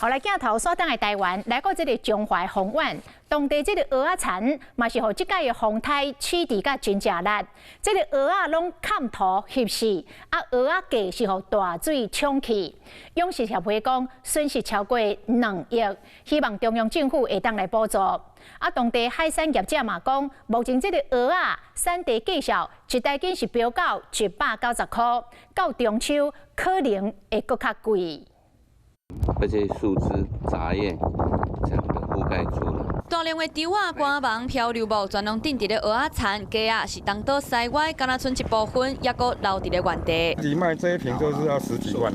予來鏡頭煞轉來台灣，來到這个彰化豐原，當地這个蚵仔田嘛是予這擺的風颱取締甲真正力。這个蚵仔攏崁塗翕死，啊蚵仔價是予大水沖去。養殖協會講損失超過2億，希望中央政府會當來補助。啊，當地海產業者嘛講，目前這个蚵仔產地價數一大斤是飆到190箍，到中秋可能會閣較貴。而且樹枝、雜葉這樣的覆蓋住了。大量的稻仔、乾網、漂流木全攏釘佇咧蚵仔田，雞仔是東倒西歪，敢若賰一部分，猶閣留佇咧原地。你賣這一坪就是要十幾萬，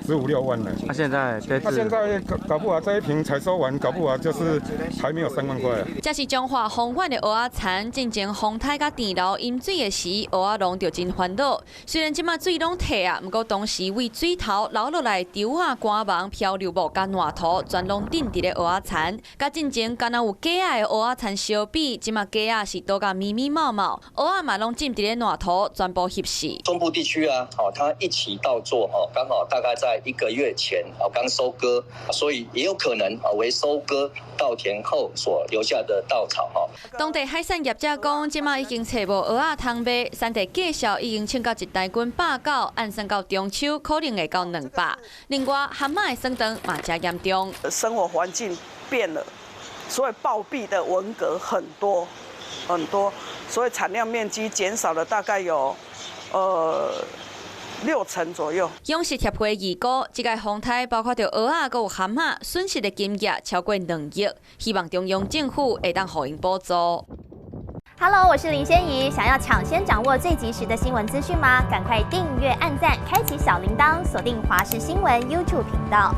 十五六萬了。那現在，他現在搞不好這一坪採收完，搞不好就是還沒有3萬塊。這是彰化豐原的蚵仔田，進前風颱佮田澇淹水的時，蚵仔農就真煩惱。雖然這馬水攏退啊，毋過當時對水頭流落來稻仔、乾網、漂流木佮爛土，全攏釘佇咧蚵仔田。佮進前敢若有雞仔的蚵仔田相比，這馬雞仔是倒甲密密茂茂，蚵仔嘛攏浸佇咧爛土，全部翕死。中部地區啊，哦，它一起稻作，哦，剛好大概在一個月前，哦，剛收割，所以也有可能啊為收割稻田後所留下的稻草，哈。當地海產業者講，這馬已經揣無蚵仔通賣，產地價數已經衝到一大斤190，按算到中秋可能會到200。另外，蚶仔的損當嘛誠嚴重。生活環境變了，所以暴斃的文蛤很多很多，所以產量面積減少了大概有6成左右。養殖協會預估，這個風颱包括著蚵仔，閣有蚶仔，損失的金額超過2億，希望中央政府會當予𪜶補助。 Hello，我是林仙怡，想要搶先掌握最及時的新聞資訊嗎？趕快訂閱、按讚、開啟小鈴鐺，鎖定華視新聞 YouTube 頻道。